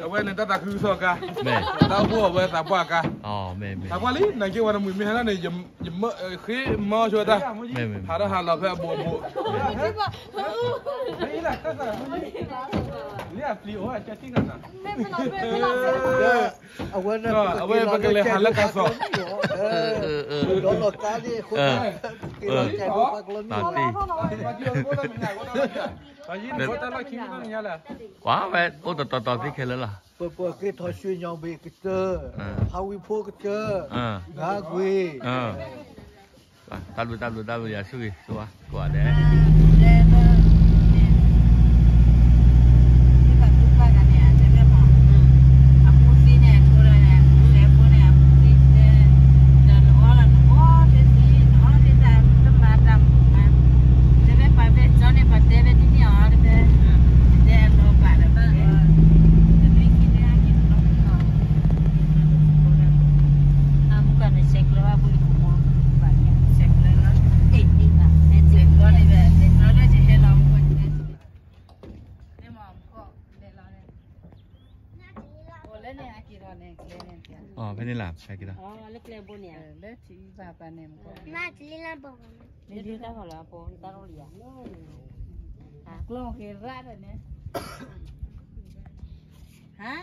အဝဲန့ၣ်တၢ်သးခုကစီၣ်ကါ, တၢ်အိၣ်ဖှိၣ်အဝဲသးပှၢ်ကါ, သးပှၢ်လံ နာ်က့ဝဲနမုၢ်မ့ၢ်ဟဲလၢန့ၣ် ယမၢဃ့မီဆိတၢ်, ဟးထီၣ်ဟးလီၤဖဲအဘူးအဘူး, အဝဲပကလဲၤဟးလၢကါစီၣ်, ပှၤဝဲအိၣ်တတီၤတီၤသ့ခဲလၢာ်လီၤ, ပက့ၤထီၣ်ရွှေညောင်ပင်ကတၢၢ်, ဟးဝံဖိကတၢၢ်, ဂါကွံာ်, တၢ်ဘျုးတၢ်ဘျုး တၢ်ဘျုးယၤဆိၣ်ဂ့ၤ ဆိၣ်ဝါကိးဂၤဒဲး. ဖဲန့ၣ်လၢ ဖဲက့ၤလီၤ, လၢထံဘၣ်ပၢ်န့ၣ်, မ့ၢ်ဒုတၢ်ဖီၣ်လီၤအပူၤ တၢ်ရိၣ်လံယၤ, ကျိၣ်က့ၤရၣ်ဒီးန့ၣ်, ဟါ,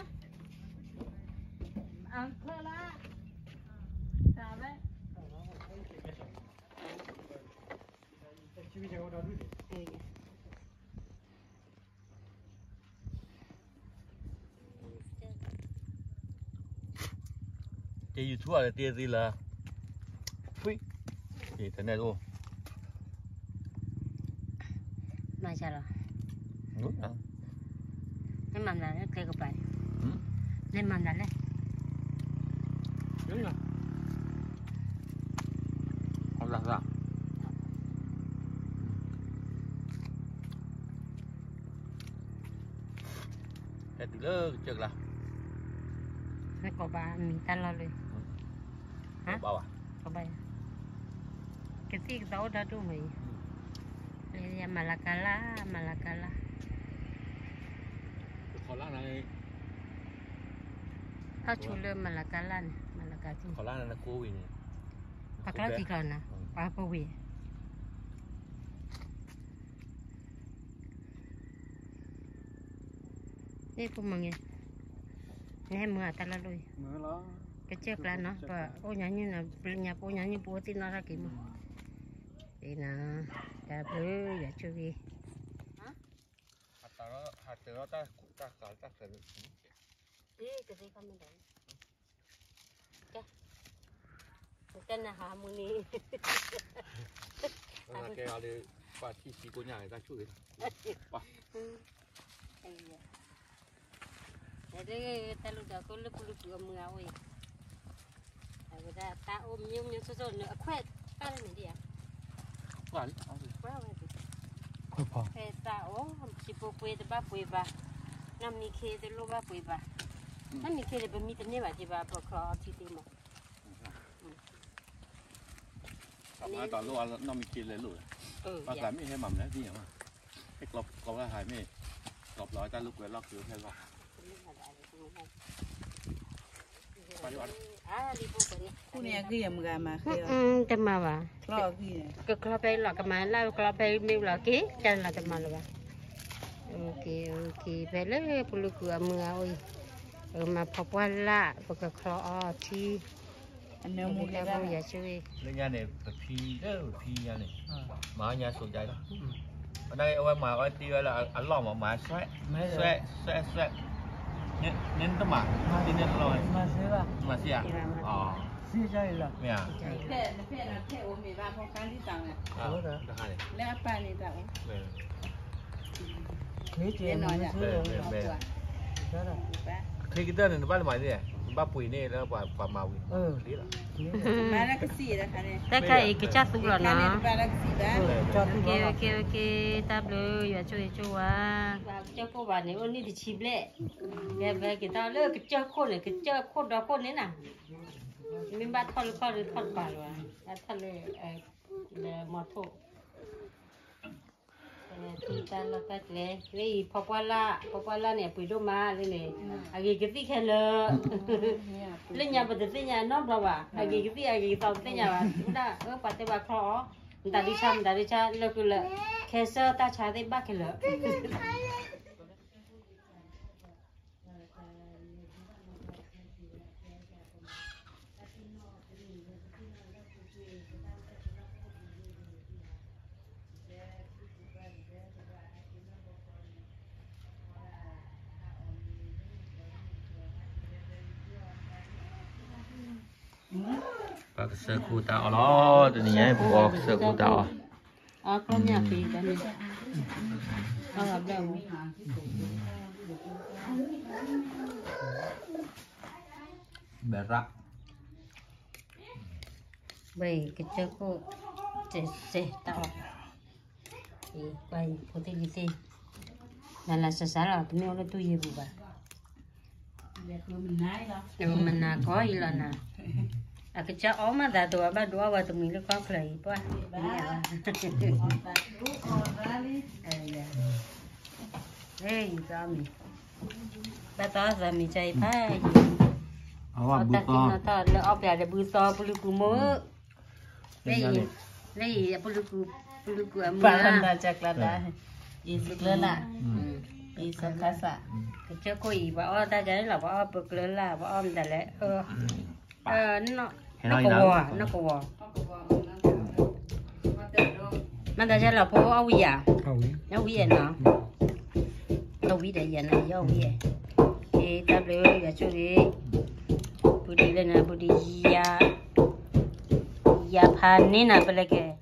အံၤခဲလၢာ်, တၢ်ဝဲ က့ၤ YouTube အတ့သ့လၢ, ဖု, က့ၤ internet အိၣ်, မၤစၢၤလီၤ, နမၤမနုၤလဲၣ် ကျဲကပၤ, နမၤမနုၤလဲၣ်, အလၢ်သၣ် ဟဲတုၤလၢကစၢၢ်ကျါ, နကိးဘၣ်မံၤတၢ်လီၢ်လၢ, ဘၣ်ဘၣ်, ကသံၣ်ကသီအိၣ်ဒီဒူၣ်မ့ၢ်, မၤလၤကၤလါ, မၤလၤကၤလါ, ထီၣ်ဆူလၢမၤလၤကၤလါန့ၣ်, မၤလၤကၤလါ, ပှၤကျီသံကျီနၤ, ပှၤပဝံၤ န့ၣ်ဖိမုၣ်ဂ့ၤ, နဟဲမုာ်အတၢ်လီၢ်လီၤအံၤ, ကစၢၢ်ကျါနီၤ ပအိၣ်ညါညူၣ်နီၤ ပညါပအိၣ်ညါညူၣ်ပအိၣ်သ့ၣ်နီၣ်ထီၣ်က့ၤမး, အ့နီၤ, တၢ်ဘျုးယွၤဆိၣ်ဂ့ၤ, ဟးတၢ်ဃာ်တၢ်ဃာ်တၢ်ဃာ် ကဲ, နတဲနဟးမူန့ၣ်, ကဲအီၤလၢ, ပှၤထံၣ်ဆံကိညၣ်တၢ်ဆူၣ်ဂ့ၤ, ပှၤ, တၢ်လူၢ်ဒီးကအိၣ်လၢပူၤလၢပူၤအမုာ်အအိၣ်အံၤ, အဝဲဒၣ်တၢ်အိၣ်မံၤမံၤဆိဆိန့ၣ် အခွဲးတၢ်လၢန့ၣ်ဒ်ဧါ, ခွဲးတၢ်အိၣ်, ဟံၣ်ဖိပှ့ၤတဘၣ်ပှ့ၤဘၣ်, နီၢ်မံခ့တလိၣ်ဘၣ်ပှ့ၤဘၣ်, နီၢ်မံခ့န့ၣ် ပမံတန့ၢ်ဘၣ်က့ၤဘၣ် ပခီအီထံသ့မး နီၢ်မံခ့လဲၤလိာ်လဲၣ်, ဘၣ်သးမ့ၢ်ဟဲမၤမနုၤသ့ၣ်ညါမး, ဟဲကျီကျီဝဲဟးမ့ၢ်, ကျီပျီဝဲတၢ်လိာ်ကွဲလီၢ်ခ့ဖဲလီၢ်, တမၤဘၣ်, ကကျီဖဲလီၤကမၤလၢ်ကျီဖဲမ့ၢ်ဘျီက့ၤ တၢ်လီၤတမၤလၢၤဘၣ်, ဖဲလၢပူၤလၢပူၤအမုာ်အအိၣ်အံၤ, ပကမၤဖီပှၢ်လၢ် ပကကျီအီထံ အနၢမူကဲဘၣ်ယၤဆိၣ်ဂ့ၤ, လၢညါန့ၣ် ပဖံလၢပဖံညါန့ၣ်, မၤအီၣ်ညါဆိးကါလီၤ, အဝဲမၤအီၣ်တ့ၢ်ဝဲလၢအလီၢ်မး မၤဆွဲ, ဆွဲ, ဆွဲ, ဆွဲ, နတမၤ, နတလီၢ်, မၤစံးဧါ, မ့ၢ်ဧါ, ဖဲအိၣ်မ့ၢ်ဘၣ်ဖီကါလံတၢ်ဝဲ, လၢအပၢ်န့ၣ်တၢ်အိၣ် ချ့ကတၢၢ်န့ၣ် နဘၣ်လၢမၤန့ၣ်, နဘၣ်ပှ့ၤန့ၢ်လၢပှၤမၤဝံၤ, မၤလၢကစံၣ်, တၢ်ခါအံၤကစၢ်သူလီၤနီၤ, တၢ်ဘျုးယွၤဆိၣ်ဂ့ၤဆိၣ်ဝါ, ကစၢၢ်ခိၣ်ဘၣ်န့ၣ် အိၣ်နံၣ်တဆံဘျဲၣ်, ကဲဖဲက့ၤတၢ်လၢကစၢၢ်ခိၣ်န့ၣ် ကစၢၢ်ခိၣ်ဒီခိၣ်န့ၣ်နီၤ, မ့ၢ်ဘၣ်ထီၣ်လၢခီၣ်လၢထီၣ်တပၤလီၤ, ဘၣ်ထီၣ်လၢ, လၢမီထိၣ် တၢ်လီၢ်တၢ်ကျဲ လၢအံၤ ဖီပှၢ်လၢ် ဖီပှၢ်လၢ်န့ၣ် အပှ့ၤဒိၣ်မးလၢန့ၣ် အဂ့ၤကသံၣ်ခဲလၢာ် လၢညါပတသ့ၣ်ညါနီတဘျီဘၣ် အဂ့ၤကသံၣ် အဂ့ၤကသံၣ်တသ့ၣ်ညါဘၣ် ဒၣ်အၢ ပှၤတဲဘၣ်ချီအီၤ မတၤဒုဆါ မတၤဒုဆါ လၢကလၢာ် ခဲစၢၢ်တၢ်ဆါသ့ၣ်ဘၣ်ခဲလၢာ် ပှၤကစၢၢ်ခိၣ်တၢ်အီၣ်လီၤ တနံၤညါ ပှၤကစၢၢ်ခိၣ်တၢ်အီၣ် အီၣ်ကျီၢ်မၠၣ်ဖံးတၢ်န့ၣ် အီၣ်ဘျီၣ်ဝံၤ ဘဲရၣ် ဝဲကစၢၢ်ခိၣ် စဲးစဲးတၢ်အီၣ် အံၤ ကွၢ်အံၤ ဖိသ့ၣ်လံၤသ့ၣ် နၤလၢစၢ်စၢ်လီၤ တမ့ၢ်အိၣ်လၢတူၢ်ယ့ၢ်ပူၤဘၣ် မနၤကီအံၤလီၤနၤ အကစၢ်အီၣ်မးသးသိးဘၣ်ဒိအီၣ်ဝဲတမှံၤလၢကီၢ်ချၢအံၤပှၢ် မ့ၢ် ဘၣ်တီသးမံၤ ဘၣ်သးမံၤကၢအံၤဖးယံၤ အီၣ်တၢ်သ့ၣ်နီၣ်ထီၣ်လၢအီၣ်ပျးဒီးဘုသီပလုၢ်ကူၣ်မိၢ်ဧၢ လၢအံၤ လၢအံၤ ပလုၢ်ကူၣ် ပလုၢ်ကူၣ်အမုၢ်လၢ် ယံၤကျၢၤလၢ် ယံၤစခါစး ကစၢၢ်ခိၣ်အံၤ ပှၤအီၣ်တၢ်ကန့ၣ်လီၤ ပှၤအီၣ်ပကျၢၤလၢ် ပှၤအီၣ်မတၤလဲၣ် နီၢ်ကဝီၤ နီၢ်ကဝီၤ မတၤလဲၣ်လီၤ ဖိအီၣ်ဝံၤဧါ အီၣ်ဝံၤနီၤ အီၣ်ဝံၤဒီးယၤန့ၣ် ယအီၣ်ဝံၤ တၢ်ဘျုးယွၤဆိၣ်ဂ့ၤ ပူၤဒံးလၢနၤ ပူၤဒံးယၤ ယၤဖးန့ၢ်နၤ ပလဲၤက့ၤ